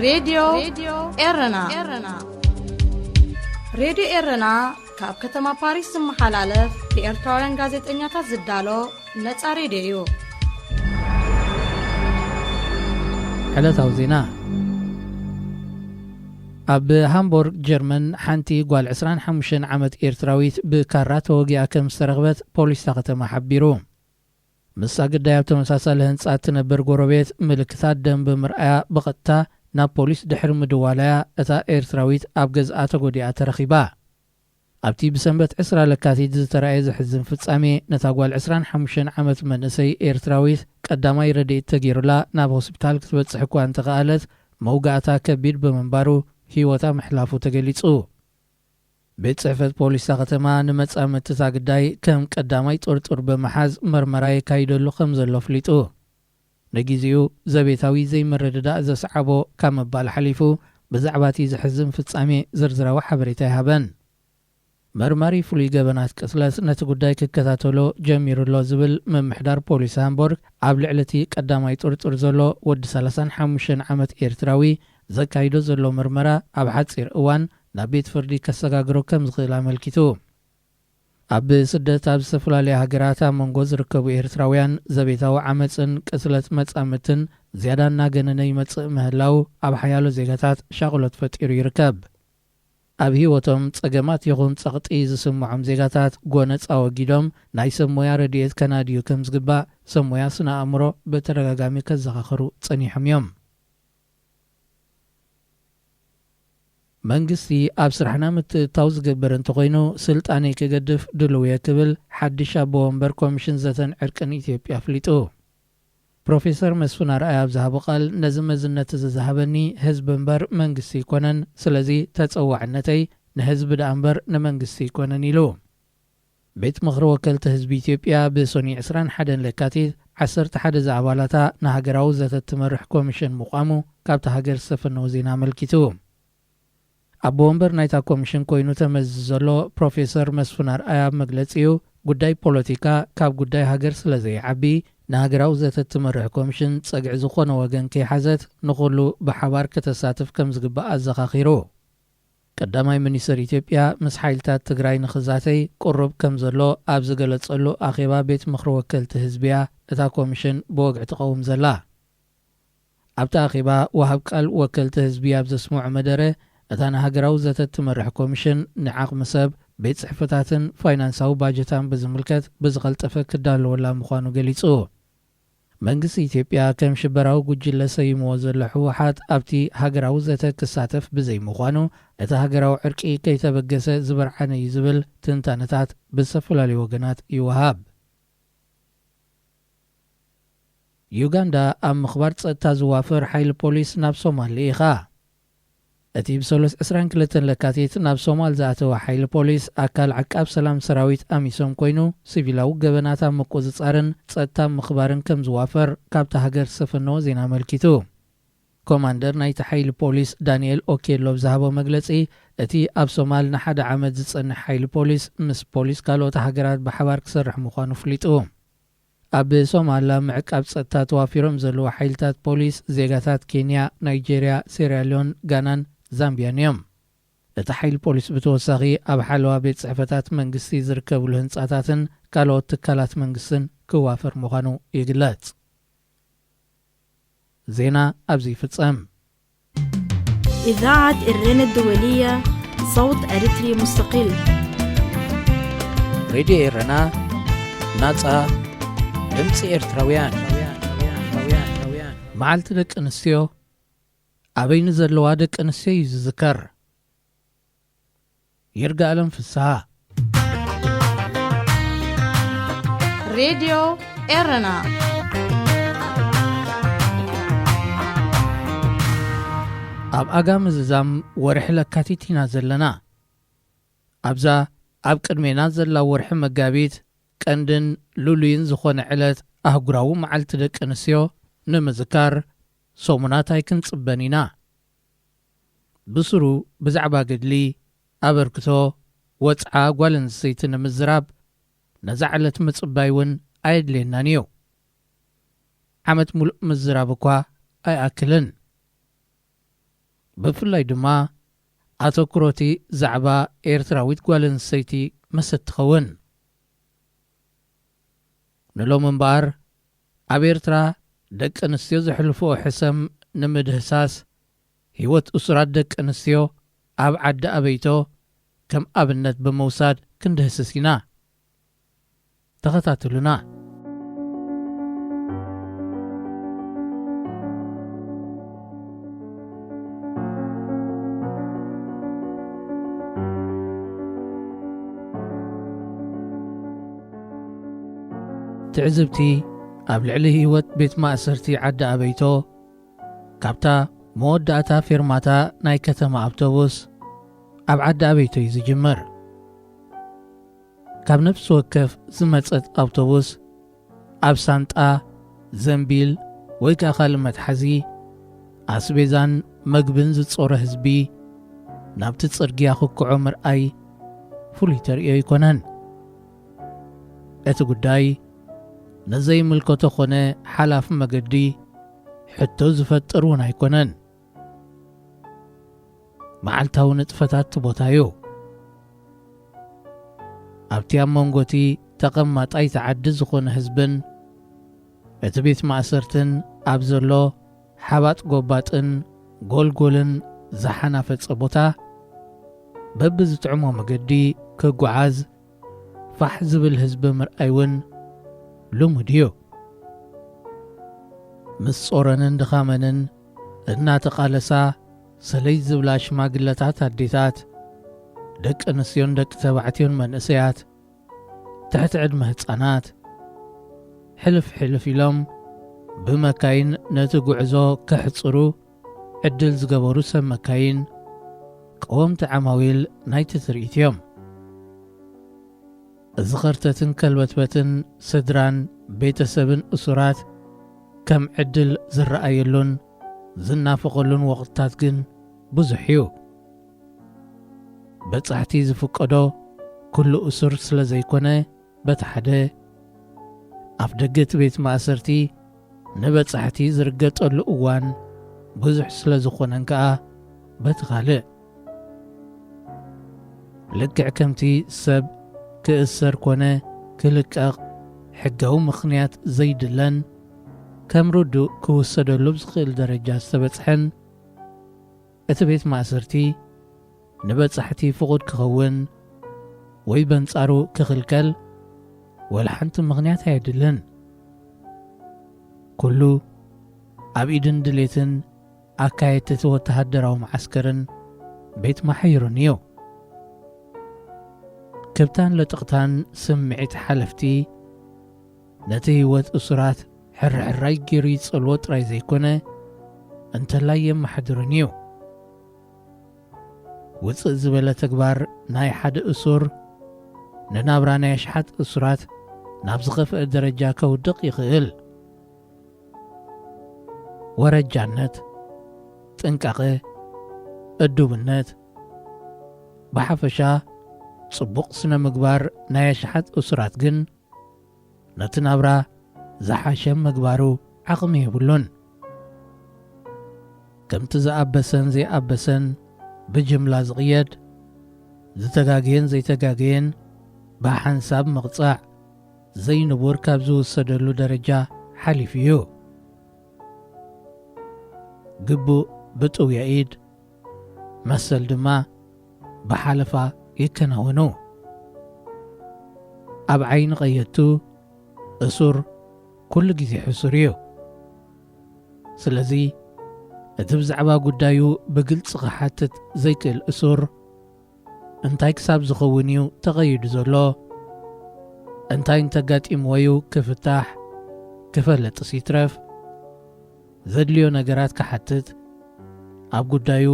ሬድዮ ኤረና። ሬድዮ ኤረና ካብ ከተማ ፓሪስ ዝመሓላለፍ ብኤርትራውያን ጋዜጠኛታት ዝዳሎ ነጻ ሬድዮ እዩ። ዕለታዊ ዜና። ኣብ ሃምቦርግ ጀርመን ሓንቲ ጓል ዕስራን ሓሙሽተን ዓመት ኤርትራዊት ብካራ ተወጊኣ ከም ዝተረኽበት ፖሊስ እታ ከተማ ሓቢሩ። ምስታ ግዳይ ኣብ ተመሳሳሊ ህንጻ እትነብር ጎረቤት ምልክታት ደም ብምርኣያ ብቐጥታ ናብ ፖሊስ ድሕሪ ምድዋላያ እታ ኤርትራዊት ኣብ ገዝኣ ተጎዲኣ ተረኺባ። ኣብቲ ብሰንበት ዕስራ ለካቲት ዝተራእየ ዘሕዝን ፍጻሜ ነታ ጓል ዕስራን ሓሙሽተን ዓመት መንእሰይ ኤርትራዊት ቀዳማይ ረድኤት ተገይሩላ ናብ ሆስፒታል ክትበጽሕ እኳ እንተኸኣለት መውጋእታ ከቢድ ብምንባሩ ህይወታ ምሕላፉ ተገሊጹ። ቤት ጽሕፈት ፖሊስ እታ ከተማ ንመጻምድቲ እታ ግዳይ ከም ቀዳማይ ጥርጡር ብምሓዝ መርመራ የካይደሉ ከም ዘሎ ኣፍሊጡ። ንግዜኡ ዘቤታዊ ዘይምርድዳእ ዘስዓቦ ካብ ምባል ሓሊፉ ብዛዕባ እቲ ዘሕዝን ፍጻሜ ዝርዝራዊ ሓበሬታ ኣይሃበን። መርማሪ ፍሉይ ገበናት ቅትለት ነቲ ጉዳይ ክከታተሎ ጀሚሩ ኣሎ ዝብል ምምሕዳር ፖሊስ ሃምቦርግ ኣብ ልዕሊ እቲ ቀዳማይ ጥርጡር ዘሎ ወዲ ሰላሳን ሓሙሽተን ዓመት ኤርትራዊ ዘካይዶ ዘሎ መርመራ ኣብ ሓጺር እዋን ናብ ቤት ፍርዲ ከሰጋግሮ ከም ዝኽእል ኣመልኪቱ። ኣብ ስደት ኣብ ዝተፈላለያ ሃገራት ኣብ መንጎ ዝርከቡ ኤርትራውያን ዘቤታዊ ዓመጽን ቅትለት መጻምድትን ዝያዳ እናገነነ ይመጽእ ምህላው ኣብ ሓያሎ ዜጋታት ሻቕሎት ፈጢሩ ይርከብ። ኣብ ህይወቶም ጸገማት ይኹን ጸቕጢ ዝስምዖም ዜጋታት ጎነጽ ኣወጊዶም ናይ ሰብ ሞያ ረድኤት ከናድዩ ከም ዝግባእ ሰብ ሞያ ስነ ኣእምሮ ብተደጋጋሚ ከዘኻኽሩ ጸኒሖም እዮም። መንግስቲ ኣብ ስራሕና ምትእትታው ዝገብር እንተኾይኑ ስልጣነይ ክገድፍ ድልው እየ ክብል ሓድሽ ኣቦ ወንበር ኮሚሽን ዘተን ዕርቅን ኢትዮጵያ ኣፍሊጡ። ፕሮፌሰር መስፍን ኣርኣያ ኣብ ዝሃቦ ቃል ነዚ መዝነት እዚ ዝሃበኒ ህዝቢ እምበር መንግስቲ ኣይኮነን፣ ስለዚ ተጸዋዕነተይ ንህዝቢ ደኣ እምበር ንመንግስቲ ኣይኮነን ኢሉ። ቤት ምኽሪ ወከልቲ ህዝቢ ኢትዮጵያ ብሶኒ ዕስራን ሓደን ለካቲት ዓሰርተ ሓደ ዝኣባላታ ንሃገራዊ ዘተ እትመርሕ ኮሚሽን ምቋሙ ካብታ ሃገር ዝተፈነወ ዜና ኣመልኪቱ። ኣቦ ወንበር ናይታ ኮሚሽን ኮይኑ ተመዚ ዘሎ ፕሮፌሰር መስፍን ኣርኣያ ኣብ መግለጺኡ፣ ጉዳይ ፖለቲካ ካብ ጉዳይ ሃገር ስለ ዘይዓቢ ንሃገራዊ ዘተ እትመርሕ ኮሚሽን ጸግዒ ዝኾነ ወገን ከይሓዘት ንኹሉ ብሓባር ከተሳትፍ ከም ዝግባእ ኣዘኻኺሩ። ቀዳማይ ሚኒስትር ኢትዮጵያ ምስ ሓይልታት ትግራይ ንኽዛተይ ቅሩብ ከም ዘሎ ኣብ ዝገለጸሉ ኣኼባ ቤት ምኽሪ ወከልቲ ህዝቢ እያ እታ ኮሚሽን ብወግዒ ትቐውም ዘላ። ኣብቲ ኣኼባ ወሃብ ቃል ወከልቲ ህዝቢ ኣብ ዘስምዖ መደረ እታ ንሃገራዊ ዘተ እትመርሕ ኮሚሽን ንዓቕሚ ሰብ፣ ቤት ጽሕፈታትን ፋይናንሳዊ ባጀታን ብዝምልከት ብዝቐልጠፈ ክዳለወላ ምዃኑ ገሊጹ። መንግስቲ ኢትዮጵያ ከም ሽበራዊ ጉጅለ ሰይምዎ ዘሎ ህወሓት ኣብቲ ሃገራዊ ዘተ ክሳተፍ ብዘይምዃኑ እቲ ሃገራዊ ዕርቂ ከይተበገሰ ዝበርዓነ እዩ ዝብል ትንታነታት ብዝተፈላለዩ ወገናት ይወሃብ። ዩጋንዳ ኣብ ምኽባር ጸጥታ ዝዋፈር ሓይሊ ፖሊስ ናብ ሶማል ልኢኻ። እቲ ብሰሉስ ዕስራን ክልተን ለካቲት ናብ ሶማል ዝኣተወ ሓይሊ ፖሊስ ኣካል ዓቃብ ሰላም ሰራዊት ኣሚሶም ኮይኑ ሲቪላዊ ገበናት ኣብ ምቁጽጻርን ጸጥታ ምኽባርን ከም ዝዋፈር ካብታ ሃገር ዝተፈነወ ዜና ኣመልኪቱ። ኮማንደር ናይቲ ሓይሊ ፖሊስ ዳንኤል ኦኬሎ ብዝሃቦ መግለጺ እቲ ኣብ ሶማል ንሓደ ዓመት ዝጸንሕ ሓይሊ ፖሊስ ምስ ፖሊስ ካልኦት ሃገራት ብሓባር ክሰርሕ ምዃኑ ኣፍሊጡ። ኣብ ሶማል ኣብ ምዕቃብ ጸጥታ ተዋፊሮም ዘለዉ ሓይልታት ፖሊስ ዜጋታት ኬንያ፣ ናይጄርያ፣ ሴራሊዮን፣ ጋናን ዛምቢያን እዮም። እቲ ሓይሊ ፖሊስ ብተወሳኺ ኣብ ሓለዋ ቤት ጽሕፈታት መንግስቲ ዝርከብሉ ህንጻታትን ካልኦት ትካላት መንግስትን ክዋፈር ምዃኑ ይግለጽ። ዜና ኣብዚ ይፍጸም። إذاعة إرنا الدولية، صوت أريتري مستقل. ሬድዮ ኤረና፣ ናጻ ድምጺ ኤርትራውያን። መዓልቲ ደቂ ኣንስትዮ ኣበይ ንዘለዋ ደቂ ኣንስትዮ እዩ ዝዝከር። ይርጋኣለም ፍስሃ። ሬድዮ ኤረና። ኣብ ኣጋ ምዝዛም ወርሒ ለካቲት ኢና ዘለና። ኣብዛ ኣብ ቅድሜና ዘላ ወርሒ መጋቢት ቀንድን ልሉይን ዝኾነ ዕለት ኣህጉራዊ መዓልቲ ደቂ ኣንስትዮ ንምዝካር ሰሙናት ኣይክንጽበን ኢና። ብስሩ ብዛዕባ ገድሊ፣ ኣበርክቶ፣ ወጽዓ ጓል ኣንስተይቲ ንምዝራብ ነዛ ዕለት ምጽባይ እውን ኣየድልየናን እዩ። ዓመት ሙሉእ ምዝራብ እኳ ኣይኣክልን። ብፍላይ ድማ ኣተኩሮቲ ዛዕባ ኤርትራዊት ጓል ኣንስተይቲ መሰት ትኸውን። ንሎም እምበኣር ኣብ ኤርትራ ደቂ ኣንስትዮ ዘሕልፍኦ ሕሰም ንምድህሳስ ህይወት እሱራት ደቂ ኣንስትዮ ኣብ ዓዲ ኣበይቶ ከም ኣብነት ብምውሳድ ክንድህስስ ኢና። ተኸታተሉና። ትዕዝብቲ ኣብ ልዕሊ ህይወት ቤት ማእሰርቲ ዓዲ ኣበይቶ፣ ካብታ መወዳእታ ፌርማታ ናይ ከተማ ኣውቶቡስ ኣብ ዓዲ ኣበይቶ እዩ ዝጅምር። ካብ ነፍሲ ወከፍ ዝመጸት ኣውቶቡስ ኣብ ሳንጣ፣ ዘንቢል ወይ ከኣ ካልእ መትሓዚ ኣስቤዛን መግብን ዝጾረ ህዝቢ ናብቲ ጽርግያ ክክዖ ምርኣይ ፍሉይ ተርእዮ ኣይኮነን። እቲ ጉዳይ ንዘይምልከቶ ኾነ ሓላፊ መገዲ ሕቶ ዝፈጥር እውን ኣይኮነን። መዓልታዊ ንጥፈታት እቲ ቦታ እዩ። ኣብቲ ኣብ መንጎቲ ተቐማጣይ እቲ ዓዲ ዝኾነ ህዝብን እቲ ቤት ማእሰርትን ኣብ ዘሎ ሓባጥ ጎባጥን ጎልጎልን ዝሓናፈጸ ቦታ በብዝጥዕሞ መገዲ ክጓዓዝ ፋሕ ዝብል ህዝቢ ምርኣይ እውን ልሙድ እዩ። ምስ ጾረንን ድኻመንን እናተቓለሳ ሰለይ ዝብላ ሽማግለታት ኣዴታት፣ ደቂ ኣንስትዮን ደቂ ተባዕትዮን መንእሰያት፣ ትሕቲ ዕድመ ህጻናት፣ ሕልፍ ሕልፍ ኢሎም ብመካይን ነቲ ጉዕዞ ከሕጽሩ ዕድል ዝገበሩ ሰብ መካይን ቀወምቲ ዓማዊል ናይቲ ትርኢት እዮም። እዚ ኸርተትን ከልበትበትን ስድራን ቤተሰብን እሱራት ከም ዕድል ዝረኣየሉን ዝናፈቐሉን ወቕትታት ግን ብዙሕ እዩ። በጻሕቲ ዝፍቀዶ ኩሉ እሱር ስለ ዘይኮነ በቲ ሓደ፣ ኣፍ ደገ እቲ ቤት ማእሰርቲ ንበጻሕቲ ዝርገጠሉ እዋን ብዙሕ ስለ ዝኾነን ከኣ በቲ ካልእ፣ ልክዕ ከምቲ ሰብ ክእሰር ኮነ ክልቀቕ ሕጋዊ ምኽንያት ዘይድለን ከም ርዱእ ክውሰደሉ ኣብ ዝኽእል ደረጃ ዝተበጽሐን፣ እቲ ቤት ማእሰርቲ ንበጻሕቲ ፍቑድ ክኸውን ወይ በንጻሩ ክኽልከል ወላ ሓንቲ ምኽንያት ኣየድልን። ኩሉ ኣብ ኢድን ድሌትን ኣካየድቲ እቲ ወተሃደራዊ መዓስከርን ቤት ማሕዩርን እዩ። ክብታን ለጠቕታን ስምዒት ሓለፍቲ ነቲ ህይወት እሱራት ሕርሕራይ ገይሩ ይጸልዎ ጥራይ ዘይኮነ፣ እንተላይ የመሓድርን እዩ። ውጽእ ዝበለ ተግባር ናይ ሓደ እሱር ንናብራ ናይ ኣሽሓት እሱራት ናብ ዝኸፍአ ደረጃ ከውድቕ ይኽእል። ወረጃነት፣ ጥንቃቐ፣ እዱብነት፣ ብሓፈሻ ጽቡቕ ስነ ምግባር ናይ ኣሽሓት እሱራት ግን ነቲ ናብራ ዝሓሸ ምግባሩ ዓቕሚ የብሉን። ከምቲ ዝኣበሰን ዘይኣበሰን ብጅምላ ዝቕየድ፣ ዝተጋገየን ዘይተጋገየን ብሓንሳብ ምቕጻዕ ዘይንቡር ካብ ዝውሰደሉ ደረጃ ሓሊፉ እዩ። ግቡእ ብጥውያ ኢድ፣ መሰል ድማ ብሓለፋ ይከናወኑ። ኣብ ዓይኒ ቀየድቱ እሱር ኩሉ ግዜ ሕሱር እዩ። ስለዚ እቲ ብዛዕባ ጉዳዩ ብግልጺ ክሓትት ዘይክእል እሱር እንታይ ክሳብ ዝኸውን እዩ ተቐይዱ ዘሎ? እንታይ እንተጋጢምዎ እዩ ክፍታሕ? ክፈልጥስ ይትረፍ ዘድልዮ ነገራት ክሓትት፣ ኣብ ጉዳዩ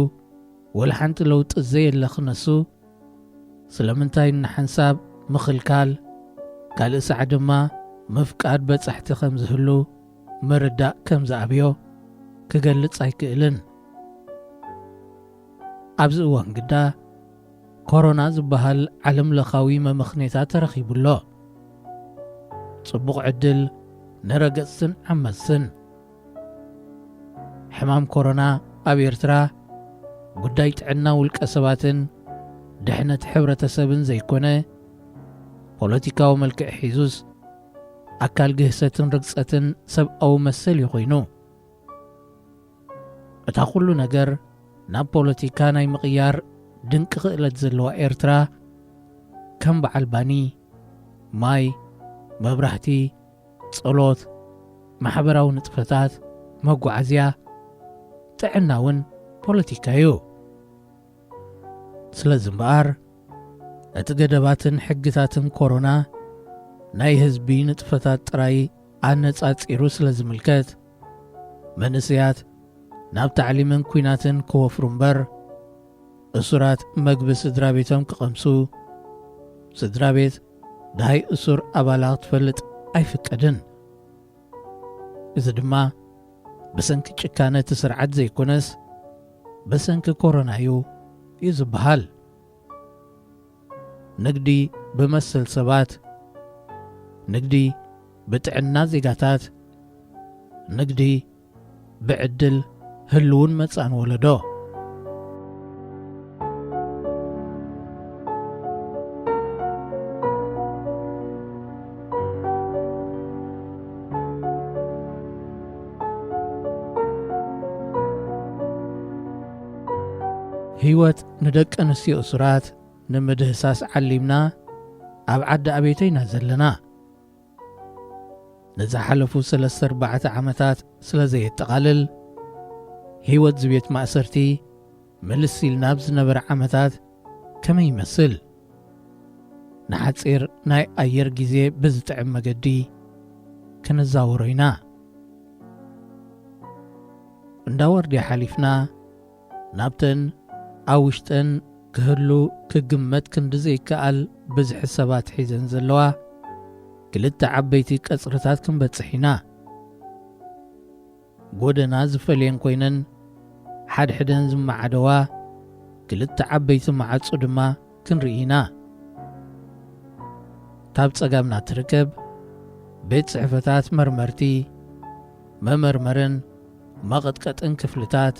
ወላ ሓንቲ ለውጢ ዘየለ ክነሱ፣ ስለምንታይ ንሓንሳብ ምኽልካል፣ ካልእ ሳዕ ድማ ምፍቃድ በጻሕቲ ከም ዝህሉ ምርዳእ ከም ዝኣብዮ ክገልጽ ኣይክእልን። ኣብዚ እዋን ግዳ ኮሮና ዝበሃል ዓለም ለኻዊ መመኽኔታ ተረኺቡ ኣሎ። ጽቡቕ ዕድል ንረገጽትን ዓመጽትን። ሕማም ኮሮና ኣብ ኤርትራ ጉዳይ ጥዕና ውልቀ ሰባትን ድሕነት ሕብረተሰብን ዘይኮነ፣ ፖለቲካዊ መልክዕ ሒዙስ ኣካል ግህሰትን ርግጸትን ሰብኣዊ መሰል እዩ ኮይኑ። እታ ኩሉ ነገር ናብ ፖለቲካ ናይ ምቕያር ድንቂ ክእለት ዘለዋ ኤርትራ፣ ከም በዓል ባኒ፣ ማይ፣ መብራህቲ፣ ጸሎት፣ ማሕበራዊ ንጥፈታት፣ መጓዓዝያ፣ ጥዕና እውን ፖለቲካ እዩ። ስለዚ እምበኣር፣ እቲ ገደባትን ሕግታትን ኮሮና ናይ ህዝቢ ንጥፈታት ጥራይ ኣነጻጺሩ ስለ ዝምልከት፣ መንእሰያት ናብ ታዕሊምን ኲናትን ክወፍሩ እምበር፣ እሱራት መግቢ ስድራ ቤቶም ክቐምሱ፣ ስድራ ቤት ደሃይ እሱር ኣባላ ክትፈልጥ ኣይፍቀድን። እዚ ድማ ብሰንኪ ጭካነ እቲ ስርዓት ዘይኮነስ፣ ብሰንኪ ኮሮና እዩ፣ እዩ ዝበሃል። ንግዲ ብመሰል ሰባት፣ ንግዲ ብጥዕና ዜጋታት፣ ንግዲ ብዕድል ህልውን መጻን ወለዶ። ህይወት ንደቂ ኣንስትዮ እሱራት ንምድህሳስ ዓሊምና ኣብ ዓዲ ኣቤቶ ኢና ዘለና። ንዝሓለፉ ሰለስተ ኣርባዕተ ዓመታት ስለ ዘየጠቓልል፣ ህይወት ዝቤት ማእሰርቲ ምልስ ኢልና ኣብ ዝነበረ ዓመታት ከመይ ይመስል? ንሓጺር ናይ ኣየር ግዜ ብዝጥዕም መገዲ ክንዛወሮ ኢና። እንዳ ወርድያ ሓሊፍና ናብተን ኣብ ውሽጠን ክህሉ ክግመት ክንዲ ዘይከኣል ብዝሒ ሰባት ሒዘን ዘለዋ ክልተ ዓበይቲ ቀጽርታት ክንበጽሕ ኢና። ጎደና ዝፈልየን ኮይነን፣ ሓድሕደን ዝመዓደዋ ክልተ ዓበይቲ መዓጹ ድማ ክንርኢ ኢና። ካብ ጸጋምና ትርከብ ቤት ጽሕፈታት መርመርቲ፣ መመርመርን መቐጥቀጥን ክፍልታት፣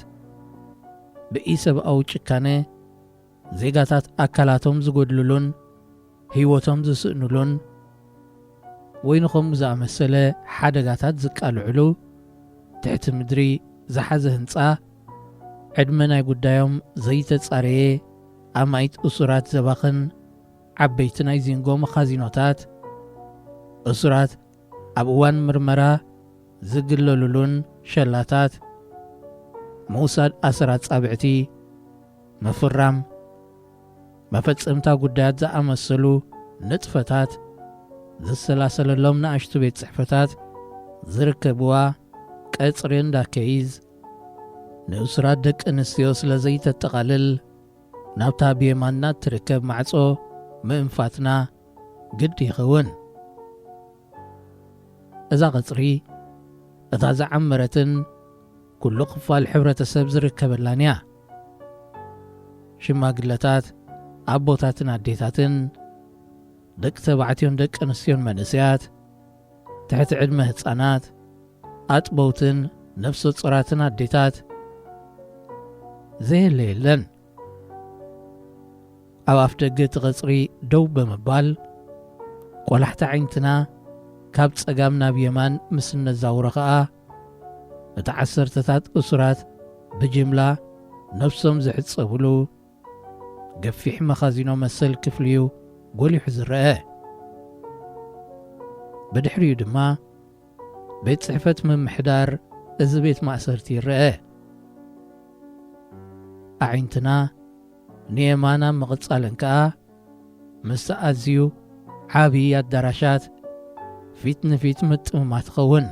ብኢሰብኣዊ ጭካነ ዜጋታት ኣካላቶም ዝጎድልሉን ህይወቶም ዝስእንሉን ወይ ንኸምኡ ዝኣመሰለ ሓደጋታት ዝቃልዕሉ ትሕቲ ምድሪ ዝሓዘ ህንጻ፣ ዕድመ ናይ ጉዳዮም ዘይተጻረየ ኣማኢት እሱራት ዘባኽን ዓበይቲ ናይ ዚንጎ መኻዚኖታት፣ እሱራት ኣብ እዋን ምርመራ ዝግለሉሉን ሸላታት፣ ምውሳድ ኣሰር ኣጻብዕቲ፣ ምፍራም፣ መፈጸምታ ጉዳያት ዝኣመሰሉ ንጥፈታት ዝሰላሰለሎም ንኣሽቱ ቤት ጽሕፈታት ዝርከብዋ ቀጽሪ እንዳ ኬይዝ፣ ንእሱራት ደቂ ኣንስትዮ ስለ ዘይተጠቓልል፣ ናብታ ብየማንና እትርከብ ማዕጾ ምእንፋትና ግዲ ይኸውን። እዛ ቐጽሪ፣ እታ ዝዓመረትን ኩሉ ክፋል ሕብረተሰብ ዝርከበላን እያ። ሽማግለታት፣ ኣቦታትን ኣዴታትን፣ ደቂ ተባዕትዮን ደቂ ኣንስትዮን መንእሰያት፣ ትሕቲ ዕድመ ህጻናት፣ ኣጥበውትን ነፍሰ ጾራትን ኣዴታት፣ ዘየለ የለን። ኣብ ኣፍ ደገ እቲ ቐጽሪ ደው ብምባል፣ ቆላሕቲ ኣዒንትና ካብ ጸጋም ናብ የማን ምስ እነዛውሮ ኸኣ፣ እቲ ዓሰርተታት እሱራት ብጅምላ ነፍሶም ዝሕጸብሉ ገፊሕ መኻዚኖ መሰል ክፍሊ'ዩ ጎሊሑ ዝረአ። ብድሕሪኡ ድማ ቤት ጽሕፈት ምምሕዳር እዚ ቤት ማእሰርቲ ይረአ። ኣዒንትና ንየማን ኣብ ምቕጻለን ከኣ፣ ምስቲ ኣዝዩ ዓቢ ኣዳራሻት ፊት ንፊት ምጥምማ ትኸውን።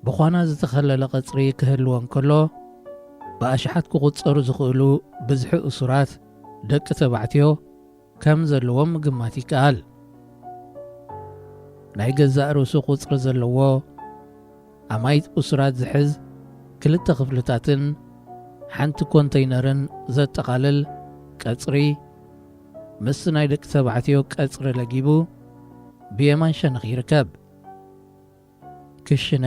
ብዃና ዝተኸለለ ቐጽሪ ክህልዎ እንከሎ፣ ብኣሽሓት ክቑጸሩ ዝኽእሉ ብዝሒ እሱራት ደቂ ተባዕትዮ ከም ዘለዎም ምግማት ይከኣል። ናይ ገዛእ ርእሱ ቁጽሪ ዘለዎ ኣማኢት እሱራት ዝሕዝ ክልተ ክፍልታትን ሓንቲ ኮንተይነርን ዘጠቓልል ቀጽሪ፣ ምስ ናይ ደቂ ተባዕትዮ ቀጽሪ ለጊቡ ብየማን ሸነኽ ይርከብ። ክሽነ፣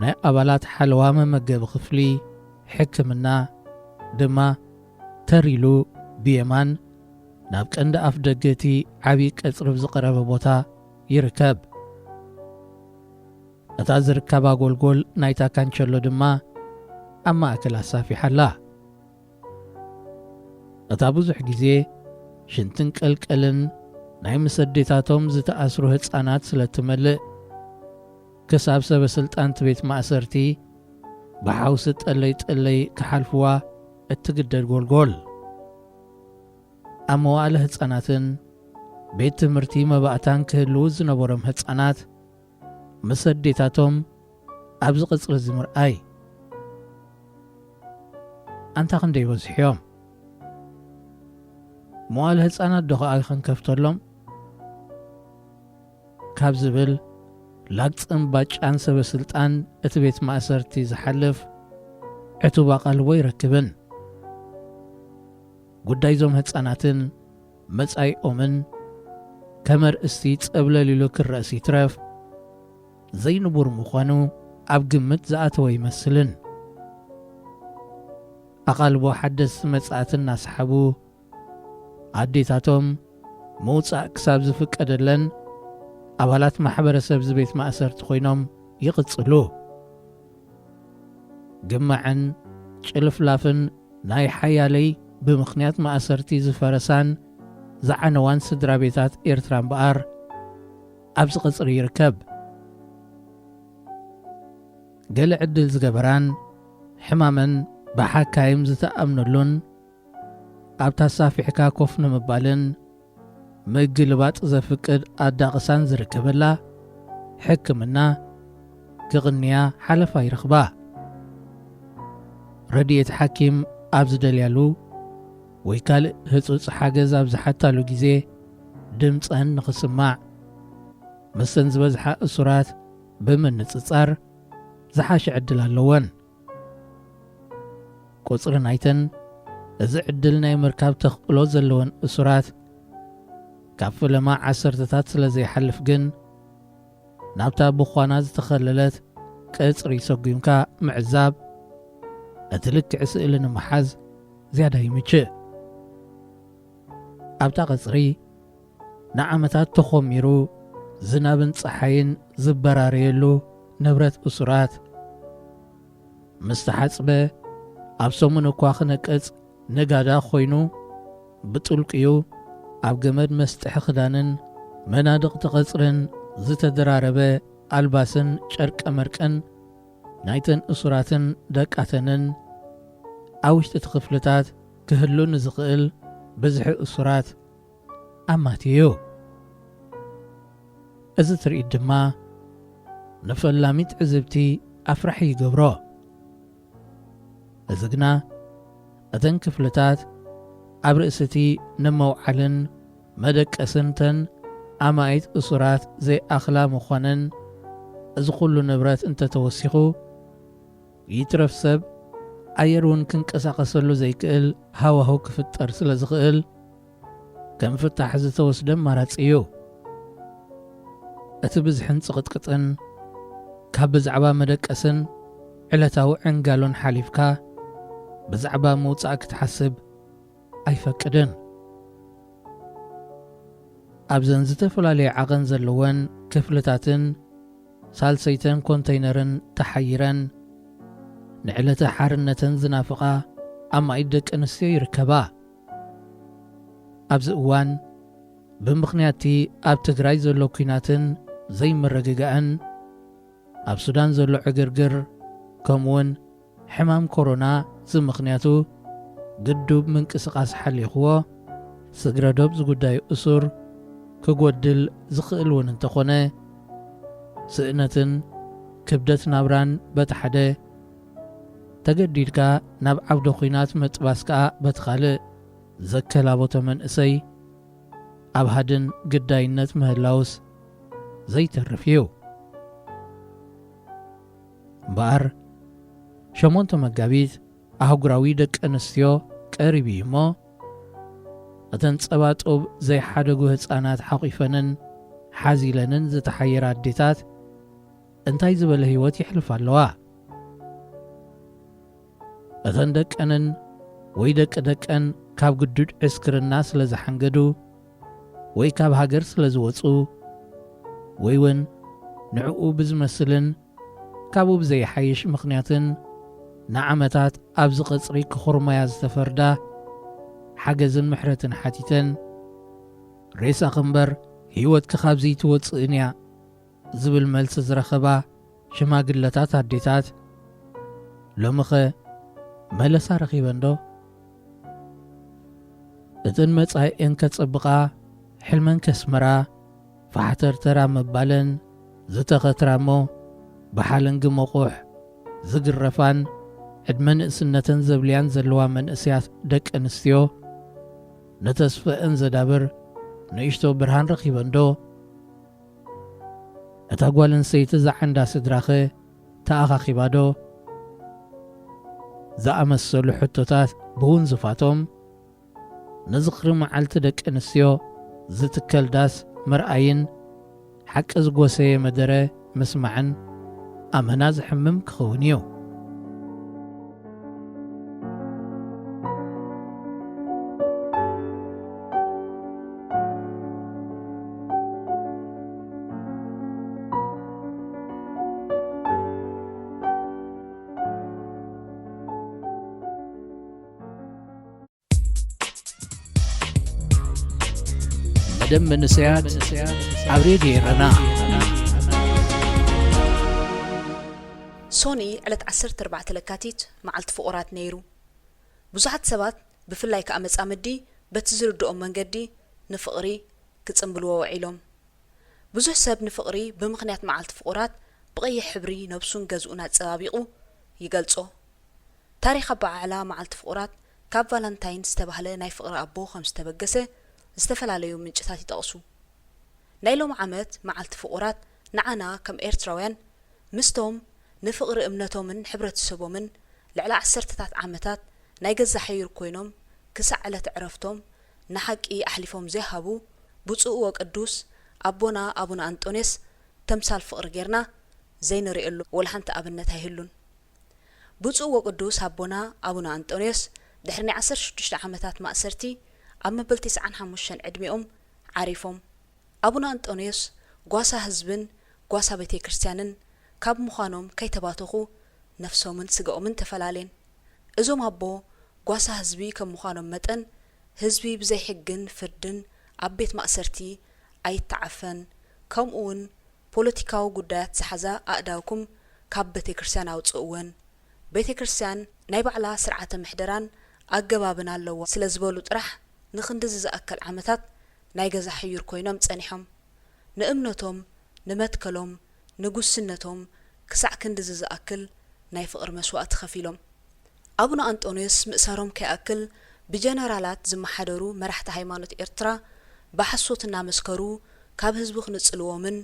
ናይ ኣባላት ሓለዋ መመገቢ ክፍሊ፣ ሕክምና ድማ ተር ኢሉ ብየማን ናብ ቀንዲ ኣፍ ደገ እቲ ዓብዪ ቀጽሪ ብዝቐረበ ቦታ ይርከብ። እታ ዝርከባ ጎልጎል ናይታ ካንቸሎ ድማ ኣብ ማእከል ኣሳፊሓ ኣላ። እታ ብዙሕ ግዜ ሽንትን ቀልቀልን ናይ ምስ ኣዴታቶም ዝተኣስሩ ህጻናት ስለ እትመልእ፣ ክሳብ ሰበ ስልጣን እቲ ቤት ማእሰርቲ ብሓውሲ ጠለይ ጠለይ ክሓልፍዋ እትግደድ ጎልጎል። ኣብ መዋእለ ህጻናትን ቤት ትምህርቲ መባእታን ክህልዉ ዝነበሮም ህጻናት ምስ ኣዴታቶም ኣብዚ ቅጽሪ እዚ ምርኣይ። ኣንታ ክንደይ በዝሑ እዮም? መዋእለ ህጻናት ዶ ኸኣ ክንከፍተሎም? ካብ ዝብል ላግጽን ባጫን ሰበ ስልጣን እቲ ቤት ማእሰርቲ ዝሓልፍ ዕቱብ ኣቓልቦ ኣይረክብን። ጉዳይ እዞም ህጻናትን መጻኢኦምን ከም ኣርእስቲ ጸብለል ኢሉ ክረእስ ይትረፍ፣ ዘይንቡር ምዃኑ ኣብ ግምት ዝኣተወ ኣይመስልን። ኣቓልቦ ሓደስቲ መጻእቲ እናሰሓቡ፣ ኣዴታቶም ምውጻእ ክሳብ ዝፍቀደለን፣ ኣባላት ማሕበረሰብ እዚ ቤት ማእሰርቲ ኮይኖም ይቕጽሉ። ግማዕን ጭልፍላፍን ናይ ሓያለይ ብምኽንያት ማእሰርቲ ዝፈረሳን ዝዓነዋን ስድራ ቤታት ኤርትራ እምበኣር ኣብዚ ቐጽሪ ይርከብ። ገለ ዕድል ዝገበራን ሕማመን ብሓካይም ዝተኣምነሉን ኣብታ ኣሳፊሕካ ኮፍ ንምባልን ምግልባጥ ዘፍቅድ ኣዳቕሳን ዝርከበላ ሕክምና ክቕንያ ሓለፋ ይረኽባ። ረድኤት ሓኪም ኣብ ዝደልያሉ ወይ ካልእ ህጹጽ ሓገዝ ኣብ ዝሓታሉ ግዜ ድምጸን ንኽስማዕ፣ ምስተን ዝበዝሓ እሱራት ብምንጽጻር ዝሓሸ ዕድል ኣለወን። ቁጽሪ ናይተን እዚ ዕድል ናይ ምርካብ ተኽእሎ ዘለወን እሱራት ካብ ፈለማ ዓሰርተታት ስለ ዘይሓልፍ ግን፣ ናብታ ብዃና ዝተኸለለት ቅጽሪ ሰጒምካ ምዕዛብ እቲ ልክዕ ስእሊ ንምሓዝ ዝያዳ ይምችእ። ኣብታ ቀጽሪ ንዓመታት ተኾሚሩ ዝናብን ጸሓይን ዝበራረየሉ ንብረት እሱራት፣ ምስ ተሓጽበ ኣብ ሰሙን እኳ ክነቅጽ ነጋዳ ኮይኑ፣ ብጥልቅዩ ኣብ ገመድ መስጥሒ ክዳንን መናድቕቲ ቀጽርን ዝተደራረበ ኣልባስን ጨርቀ መርቅን ናይተን እሱራትን ደቃተንን ኣብ ውሽጢ እቲ ክፍልታት ክህሉ ንዝኽእል ብዝሒ እሱራት ኣማትዩ። እዚ ትርኢት ድማ ንፈላሚ ትዕዝብቲ ኣፍራሒ ይገብሮ። እዚ ግና እተን ክፍልታት ኣብ ርእሲ እቲ ንመውዓልን መደቀስን እተን ኣማኢት እሱራት ዘይኣኽላ ምዃነን፣ እዚ ኩሉ ንብረት እንተተወሲኹ ይትረፍ ሰብ ኣየር እውን ክንቀሳቐሰሉ ዘይክእል ሃዋህው ክፍጠር ስለ ዝኽእል፣ ከም ፍታሕ ዝተወስደ ኣማራጺ እዩ። እቲ ብዝሕን ጽቕጥቅጥን ካብ ብዛዕባ መደቀስን ዕለታዊ ዕንጋሎን ሓሊፍካ ብዛዕባ ምውጻእ ክትሓስብ ኣይፈቅድን። ኣብዘን ዝተፈላለየ ዓቐን ዘለወን ክፍልታትን ሳልሰይተን ኮንተይነርን ተሓይረን ንዕለተ ሓርነተን ዝናፍቓ ኣማኢት ደቂ ኣንስትዮ ይርከባ። ኣብዚ እዋን ብምኽንያት እቲ ኣብ ትግራይ ዘሎ ኲናትን ዘይምርግጋእን ኣብ ሱዳን ዘሎ ዕግርግር ከምኡውን ሕማም ኮሮና ዝምኽንያቱ ግዱብ ምንቅስቓስ ሓሊኽዎ፣ ስግረ ዶብ ዝጉዳዩ እሱር ክጎድል ዝኽእል እውን እንተኾነ፣ ስእነትን ክብደት ናብራን በቲ ሓደ፣ ተገዲድካ ናብ ዓውደ ኲናት ምጥባስ ከኣ በቲ ካልእ ዘከላበቶ መንእሰይ ኣብ ሃድን ግዳይነት ምህላውስ ዘይተርፍ እዩ። እምበኣር፣ ሸሞንተ መጋቢት ኣህጉራዊ ደቂ ኣንስትዮ ቀሪቡ እዩ እሞ፣ እተን ጸባ ጡብ ዘይሓደጉ ህጻናት ሓቒፈንን ሓዚለንን ዝተሓየራ ኣዴታት እንታይ ዝበለ ህይወት የሕልፋ ኣለዋ? እተን ደቀንን ወይ ደቂ ደቀን ካብ ግዱድ ዕስክርና ስለ ዝሓንገዱ፣ ወይ ካብ ሃገር ስለ ዝወጹ፣ ወይ እውን ንዕኡ ብዝመስልን ካብኡ ብዘይሓይሽ ምኽንያትን ንዓመታት ኣብዚ ቐጽሪ ክኹርመያ ዝተፈርዳ፣ ሓገዝን ምሕረትን ሓቲተን፣ "ሬሳኺ እምበር ህይወትኪ ካብዚ ኣይትወጽእን እያ" ዝብል መልሲ ዝረኸባ ሽማግለታት ኣዴታት፣ ሎሚኸ መለሳ ረኺበንዶ? እተን መጻኢኤን ከጸብቓ፣ ሕልመን ከስምራ፣ ፋሕተርተር ኣብ ምባለን ዝተኸትራ እሞ፣ ብሓለንጊ መቑሕ ዝግረፋን ዕድመ ንእስነተን ዘብልያን ዘለዋ መንእሰያት ደቂ ኣንስትዮ፣ ንተስፈአን ዘዳብር ንእሽቶ ብርሃን ረኺበንዶ? እታ ጓል ኣንስተይቲ ዝዓንዳ ስድራኸ ተኣኻኺባዶ? ዝኣመሰሉ ሕቶታት ብውንዝፋቶም፣ ንዝኽሪ መዓልቲ ደቂ ኣንስትዮ ዝትከል ዳስ ምርኣይን ሓቂ ዝጎሰየ መደረ ምስማዕን ኣመና ዘሕምም ክኸውን እዩ። መደብ መንእሰያት ኣብ ሬድዮ ኤረና። ሶኒ ዕለት ዓሰርተ ኣርባዕተ ለካቲት መዓልቲ ፍቑራት ነይሩ። ብዙሓት ሰባት፣ ብፍላይ ከኣ መጻምዲ፣ በቲ ዝርድኦም መንገዲ ንፍቕሪ ክጽምብልዎ ውዒሎም። ብዙሕ ሰብ ንፍቕሪ ብምኽንያት መዓልቲ ፍቑራት ብቐይሕ ሕብሪ ነብሱን ገዝኡን ኣጸባቢቑ ይገልጾ። ታሪኽ ኣበዓዕላ መዓልቲ ፍቑራት ካብ ቫለንታይን ዝተባህለ ናይ ፍቕሪ ኣቦ ከም ዝተበገሰ ዝተፈላለዩ ምንጭታት ይጠቕሱ። ናይ ሎሚ ዓመት መዓልቲ ፍቑራት ንዓና ከም ኤርትራውያን፣ ምስቶም ንፍቕሪ እምነቶምን ሕብረተሰቦምን ልዕሊ ዓሰርተታት ዓመታት ናይ ገዛ ሕዩር ኮይኖም፣ ክሳዕ ዕለተ ዕረፍቶም ንሓቂ ኣሕሊፎም ዘይሃቡ ብፁዕ ወቅዱስ ኣቦና ኣቡነ ኣንጦንዮስ ተምሳል ፍቕሪ ጌርና ዘይንርእየሉ ወላ ሓንቲ ኣብነት ኣይህሉን። ብፁዕ ወቅዱስ ኣቦና ኣቡነ ኣንጦንዮስ ድሕሪ ናይ ዓሰርተ ሽዱሽተ ዓመታት ማእሰርቲ ኣብ መበል ተስዓን ሓሙሽተን ዕድሜኦም ዓሪፎም። ኣቡነ ኣንጦንዮስ ጓሳ ህዝብን ጓሳ ቤተ ክርስቲያንን ካብ ምዃኖም ከይተባተኹ ነፍሶምን ስጋኦምን ተፈላለየን። እዞም ኣቦ ጓሳ ህዝቢ ከም ምዃኖም መጠን፣ ህዝቢ ብዘይ ሕግን ፍርድን ኣብ ቤት ማእሰርቲ ኣይተዓፈን፣ ከምኡ እውን ፖለቲካዊ ጉዳያት ዝሓዛ ኣእዳውኩም ካብ ቤተ ክርስቲያን ኣውጽእወን፣ ቤተ ክርስቲያን ናይ ባዕላ ስርዓተ ምሕደራን ኣገባብን ኣለዋ ስለ ዝበሉ ጥራሕ ንኽንድዚ ዝኣክል ዓመታት ናይ ገዛ ሕዩር ኮይኖም ጸኒሖም። ንእምነቶም፣ ንመትከሎም፣ ንጉስነቶም ክሳዕ ክንድዚ ዝኣክል ናይ ፍቕሪ መስዋእቲ ከፊሎም። ኣቡነ ኣንጦንዮስ ምእሳሮም ከይኣክል ብጀነራላት ዝመሓደሩ መራሕቲ ሃይማኖት ኤርትራ ብሓሶት እናመስከሩ ካብ ህዝቢ ክንጽልዎምን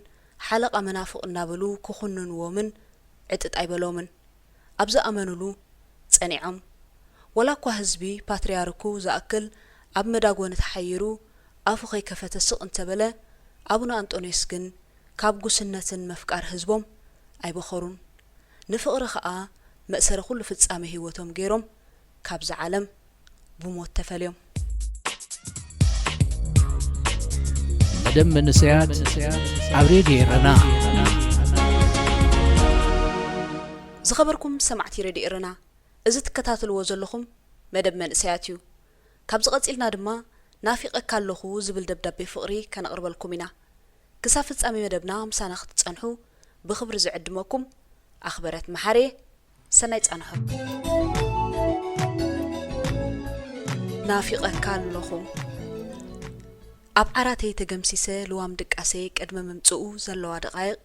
ሓለቓ መናፍቕ እናበሉ ክኹንንዎምን ዕጥጥ ኣይበሎምን። ኣብ ዝኣመኑሉ ጸኒዖም። ወላ እኳ ህዝቢ ፓትርያርኩ ዝኣክል ኣብ መዳጎኒ ተሓይሩ ኣፉ ከይከፈተ ስቕ እንተበለ፣ ኣቡነ ኣንጦንዮስ ግን ካብ ጉስነትን ምፍቃር ህዝቦም ኣይበኸሩን። ንፍቕሪ ኸኣ መእሰሪ ኩሉ ፍጻመ ህይወቶም ገይሮም ካብዛ ዓለም ብሞት ተፈልዮም። መደብ መንእሰያት ኣብ ሬድዮ ኤረና። ዝኸበርኩም ሰማዕቲ ሬድዮ ኤረና፣ እዚ ትከታተልዎ ዘለኹም መደብ መንእሰያት እዩ። ካብዚ ቀጺልና ድማ ናፊቐካ ኣለኹ ዝብል ደብዳቤ ፍቕሪ ከነቕርበልኩም ኢና። ክሳብ ፍጻሜ መደብና ምሳና ክትጸንሑ ብኽብሪ ዝዕድመኩም ኣኽበረት መሓሬ። ሰናይ ጻንሖ። ናፊቐካ ኣለኹ። ኣብ ዓራተይ ተገምሲሰ ልዋም ድቃሰይ ቅድሚ ምምጽኡ ዘለዋ ደቓይቕ፣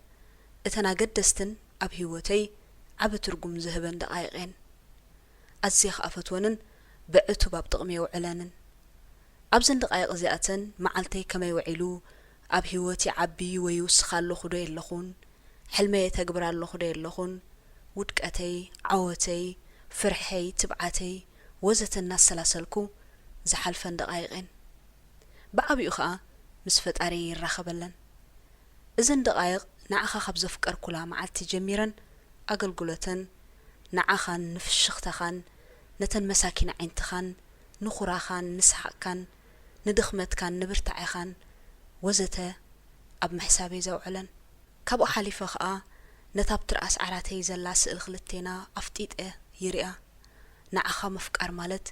እተን ኣገደስትን ኣብ ህይወተይ ዓቢ ትርጉም ዝህበን ደቓይቕ እየን። ኣዝየ ከኣ ፈትወንን ብዕቱብ ኣብ ጥቕሚ የውዕለንን። ኣብዘን ደቓይቕ እዚኣተን መዓልተይ ከመይ ውዒሉ፣ ኣብ ህይወት ይዓቢ ወይ ይውስኽ ኣለኹ ዶ የለኹን፣ ሕልመይ የተግብር ኣለኹ ዶ የለኹን፣ ውድቀተይ፣ ዓወተይ፣ ፍርሐይ፣ ትብዓተይ ወዘተ እናሰላሰልኩ ዝሓልፈን ደቓይቕ እየን። ብዓቢኡ ኸኣ ምስ ፈጣሪይ ይራኸበለን። እዘን ደቓይቕ ንዓኻ ካብ ዘፍቀርኩላ መዓልቲ ጀሚረን ኣገልግሎተን ንዓኻን ንፍሽኽታኻን ነተን መሳኪን ኣዒንትኻን፣ ንኹራኻን፣ ንሰሓቕካን፣ ንድኽመትካን፣ ንብርታዔኻን፣ ወዘተ ኣብ ምሕሳብ እየ ዘውዕለን። ካብኡ ሓሊፈ ኸኣ፣ ነታ ኣብ ትርኣስ ዓራተይ ዘላ ስእል ክልቴና ኣፍጢጠ ይሪኣ። ንዓኻ ምፍቃር ማለት፣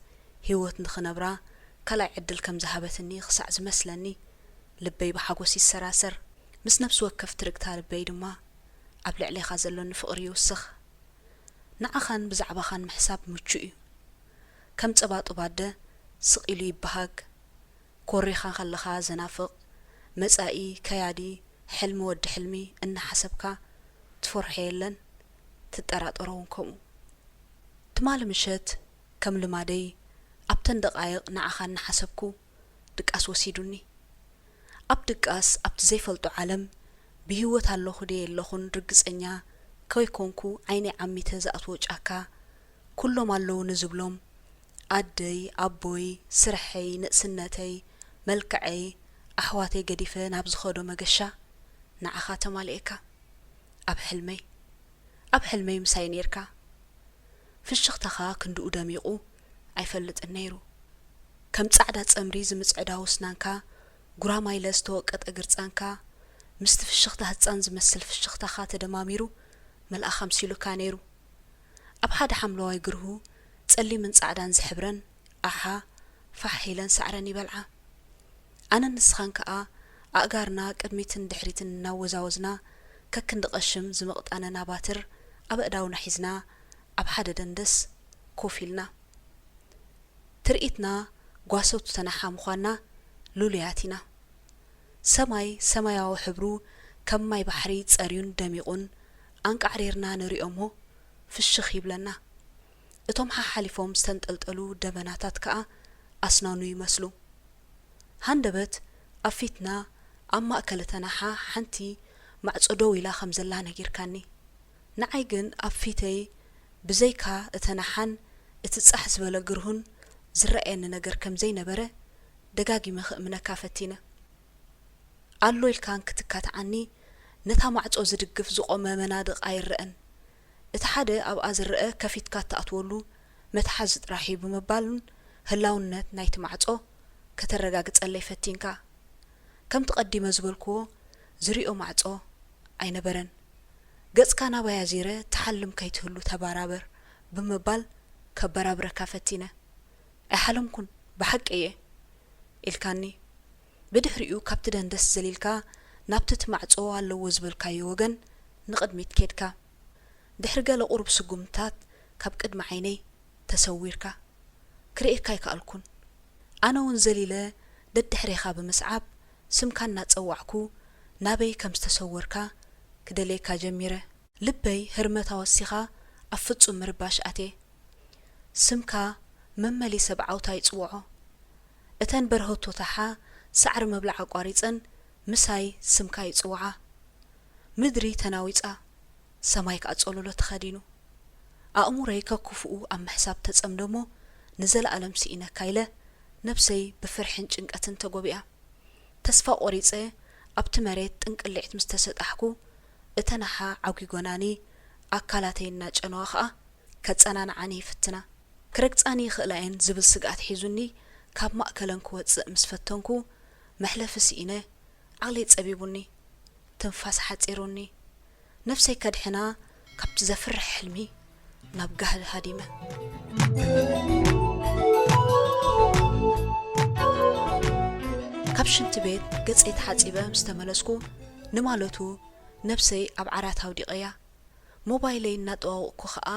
ህይወት ንኽነብራ ካልኣይ ዕድል ከም ዝሃበትኒ ክሳዕ ዝመስለኒ፣ ልበይ ብሓጎስ ይሰራሰር። ምስ ነፍሲ ወከፍ ትርግታ ልበይ ድማ፣ ኣብ ልዕሌኻ ዘሎኒ ፍቕሪ ይውስኽ። ንዓኻን ብዛዕባኻን ምሕሳብ ምቹእ እዩ። ከም ጸባጡብ ኣደ ስቕ ኢሉ ይበሃግ። ኮሪኻ ከለኻ ዘናፍቕ፣ መጻኢ ከያዲ፣ ሕልሚ ወዲ ሕልሚ እናሓሰብካ ትፈርሖ የለን፣ ትጠራጠሮ እውን ከምኡ። ትማሊ ምሸት ከም ልማደይ ኣብተን ደቓይቕ ንዓኻ እናሓሰብኩ ድቃስ ወሲዱኒ። ኣብ ድቃስ ኣብቲ ዘይፈልጦ ዓለም ብህይወት ኣለኹ ድየ የለኹን ርግጸኛ ከይኮንኩ ዓይነይ ዓሚተ ዝኣትዎ ጫካ፣ ኩሎም ኣለዉ ንዝብሎም ኣደይ፣ ኣቦይ፣ ስርሐይ፣ ንእስነተይ፣ መልክዐይ፣ ኣሕዋተይ ገዲፈ ናብ ዝኸዶ መገሻ ንዓኻ ተማሊኤካ። ኣብ ሕልመይ፣ ኣብ ሕልመይ ምሳይ ኔርካ። ፍሽኽታኻ ክንድኡ ደሚቑ ኣይፈልጥን ነይሩ። ከም ጻዕዳ ጸምሪ ዝምጽዕዳው ኣስናንካ፣ ጉራማይለ ዝተወቀጠ ግርጻንካ፣ ምስቲ ፍሽኽታ ህጻን ዝመስል ፍሽኽታኻ ተደማሚሩ መልኣኽ ኣምሲሉካ ነይሩ። ኣብ ሓደ ሓምለዋይ ግርሁ ጸሊምን ጻዕዳን ዝሕብረን ኣሓ ፋሕ ኢለን ሳዕረን ይበልዓ። ኣነን ንስኻን ከኣ ኣእጋርና ቅድሚትን ድሕሪትን እናወዛወዝና፣ ከክንዲ ቀሽም ዝምቕጣነና ባትር ኣብ ኣእዳውና ሒዝና፣ ኣብ ሓደ ደንደስ ኮፍ ኢልና። ትርኢትና ጓሶት ተናሓ ምዃንና ልሉያት ኢና። ሰማይ ሰማያዊ ሕብሩ ከም ማይ ባሕሪ ጸርዩን ደሚቑን ኣንቃዕሪርና ንሪኦ እሞ ፍሽኽ ይብለና። እቶም ሓሓሊፎም ዝተንጠልጠሉ ደበናታት ከኣ ኣስናኑ ይመስሉ። ሃንደበት ኣብ ፊትና ኣብ ማእከል እተን ኣሓ ሓንቲ ማዕጾ ደው ኢላ ከም ዘላ ነጊርካኒ። ንዓይ ግን ኣብ ፊተይ ብዘይካ እተን ኣሓን እቲ ጻሕ ዝበለ ግርሁን ዝረኣየኒ ነገር ከም ዘይነበረ ደጋጊመ ክእምነካ ፈቲነ። ኣሎ ኢልካ እንክትካትዓኒ፣ ነታ ማዕጾ ዝድግፍ ዝቖመ መናድቕ ኣይረኣን። እቲ ሓደ ኣብኣ ዝረኣ ከፊትካ እትኣትወሉ መትሓዚ ጥራሕ እዩ ብምባልን ህላውነት ናይቲ ማዕጾ ከተረጋግጸለይ ፈቲንካ። ከምቲ ቀዲመ ዝበልክዎ ዝሪኦ ማዕጾ ኣይነበረን። ገጽካ ናባይ ኣዚረ ትሓልም ከይትህሉ ተበራበር ብምባል ከበራብረካ ፈቲነ። ኣይሓለምኩን፣ ብሓቂ እየ ኢልካኒ። ብድሕሪኡ ካብቲ ደንደስ ዘሊልካ ናብቲ እቲ ማዕጾ ኣለዎ ዝበልካዮ ወገን ንቕድሚት ኬድካ። ድሕሪ ገለ ቁሩብ ስጉምትታት ካብ ቅድሚ ዓይነይ ተሰዊርካ። ክርእየካ ኣይከኣልኩን። ኣነ እውን ዘሊለ ደድሕሬኻ ብምስዓብ ስምካ እናጸዋዕኩ ናበይ ከም ዝተሰወርካ ክደልየካ ጀሚረ። ልበይ ህርመታ ወሲኻ ኣብ ፍጹም ምርባሽ ኣትየ። ስምካ መመሊሰ ብዓውታ ይጽውዖ። እተን በርሀቶ ታሓ ሳዕሪ ምብላዕ ኣቋሪጸን ምሳይ ስምካ ይጽውዓ። ምድሪ ተናዊጻ፣ ሰማይ ከኣ ጸሎሎ ተኸዲኑ። ኣእሙረይ ከክፉኡ ኣብ ምሕሳብ ተጸምደ እሞ ንዘለኣለም ስኢነካ ኢለ ነብሰይ ብፍርሕን ጭንቀትን ተጎቢኣ። ተስፋ ቆሪጸ ኣብቲ መሬት ጥንቅሊዕት ምስ ተሰጣሕኩ፣ እተን ኣሓ ዓጒጎናኒ ኣካላተይ እናጨነዋ ኸኣ ከጸናንዓኒ ይፍትና። ክረግጻኒ ይኽእላ እየን ዝብል ስግኣት ሒዙኒ ካብ ማእከለን ክወጽእ ምስ ፈተንኩ፣ መሕለፊ ስኢነ፣ ዓቕለይ ጸቢቡኒ፣ ትንፋስ ሓጺሩኒ፣ ነፍሰይ ከድሕና ካብቲ ዘፍርሕ ሕልሚ ናብ ጋህዲ ሃዲመ። ካብ ሽንቲ ቤት ገጸይ ተሓጺበ ምስ ተመለስኩ፣ ንማለቱ ነብሰይ ኣብ ዓራት ኣውዲቐያ። ሞባይለይ እናጠዋወቕኩ ኸኣ፣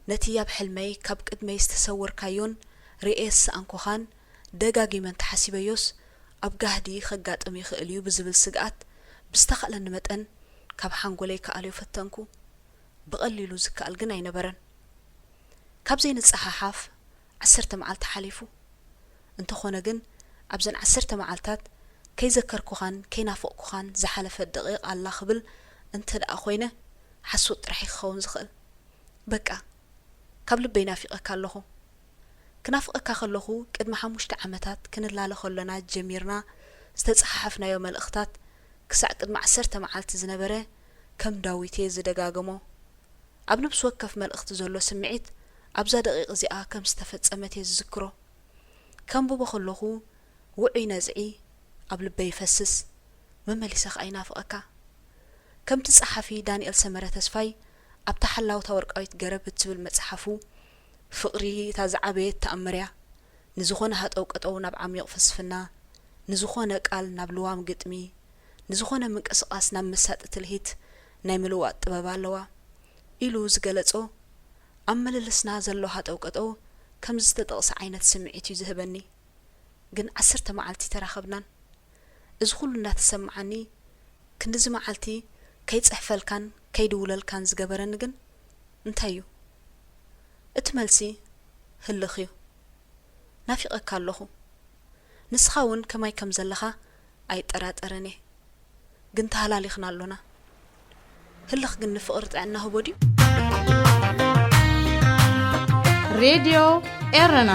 ነቲ ኣብ ሕልመይ ካብ ቅድመይ ዝተሰወርካዮን ርእየ ዝሰኣንኩኻን ደጋጊመ እንተሓሲበዮስ፣ ኣብ ጋህዲ ከጋጥም ይኽእል እዩ ብዝብል ስግኣት፣ ብዝተኻእለኒ መጠን ካብ ሓንጎለይ ክኣልዮ ፈተንኩ። ብቐሊሉ ዝከኣል ግን ኣይነበረን። ካብ ዘይንጸሓሓፍ ዓሰርተ መዓልቲ ሓሊፉ። እንተኾነ ግን፣ ኣብዘን ዓሰርተ መዓልታት ከይዘከርኩኻን ከይናፈቕኩኻን ዝሓለፈት ደቒቕ ኣላ ክብል እንተ ደኣ ኮይነ፣ ሓሶት ጥራሕ እዩ ክኸውን ዝኽእል። በቃ፣ ካብ ልበይ ናፊቐካ ኣለኹ። ክናፍቐካ ከለኹ፣ ቅድሚ ሓሙሽተ ዓመታት ክንላለ ከሎና ጀሚርና ዝተጸሓሓፍናዮ መልእኽታት፣ ክሳዕ ቅድሚ ዓሰርተ መዓልቲ ዝነበረ ከም ዳዊት እየ ዝደጋግሞ። ኣብ ነፍሲ ወከፍ መልእኽቲ ዘሎ ስምዒት ኣብዛ ደቒቕ እዚኣ ከም ዝተፈጸመት እየ ዝዝክሮ። ከንብቦ ከለኹ ውዑይ ነዝዒ ኣብ ልበይ ይፈስስ፣ መመሊሰ ኸኣ ይናፍቐካ። ከምቲ ጸሓፊ ዳንኤል ሰመረ ተስፋይ ኣብታ ሓላውታ ወርቃዊት ገረብ እትብል መጽሓፉ፣ ፍቕሪ እታ ዝዓበየት ተኣምር እያ። ንዝኾነ ሃጠው ቀጠው ናብ ዓሚቕ ፍልስፍና፣ ንዝኾነ ቃል ናብ ልዋም ግጥሚ፣ ንዝኾነ ምንቅስቓስ ናብ መሳጢ ትልሂት ናይ ምልዋጥ ጥበብ ኣለዋ ኢሉ ዝገለጾ፣ ኣብ ምልልስና ዘሎ ሃጠው ቀጠው ከምዚ ዝተጠቕሰ ዓይነት ስምዒት እዩ ዝህበኒ። ግን ዓሰርተ መዓልቲ ተራኸብናን። እዚ ኩሉ እናተሰምዓኒ፣ ክንድዚ መዓልቲ ከይጽሕፈልካን ከይድውለልካን ዝገበረኒ ግን እንታይ እዩ? እቲ መልሲ ህልኽ እዩ። ናፊቐካ ኣለኹ። ንስኻ እውን ከማይ ከም ዘለኻ ኣይጠራጠርን እየ። ግን ተሃላሊኽና ኣሎና። ህልኽ ግን ንፍቕሪ ጥዕና ህቦ ድዩ? ሬድዮ ኤረና።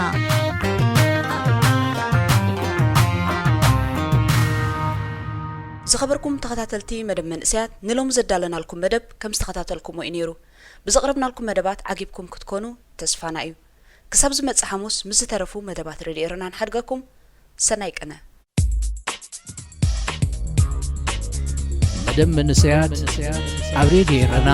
ዝኸበርኩም ተኸታተልቲ መደብ መንእሰያት፣ ንሎሚ ዘዳለናልኩም መደብ ከም ዝተኸታተልኩሞ እዩ ነይሩ። ብዘቕረብናልኩም መደባት ዓጊብኩም ክትኮኑ ተስፋና እዩ። ክሳብ ዝመጽእ ሓሙስ ምስ ዝተረፉ መደባት ሬድዮ ኤረና ንሓድገኩም። ሰናይ ቅነ። መደብ መንእሰያት ኣብ ሬድዮ ኤረና።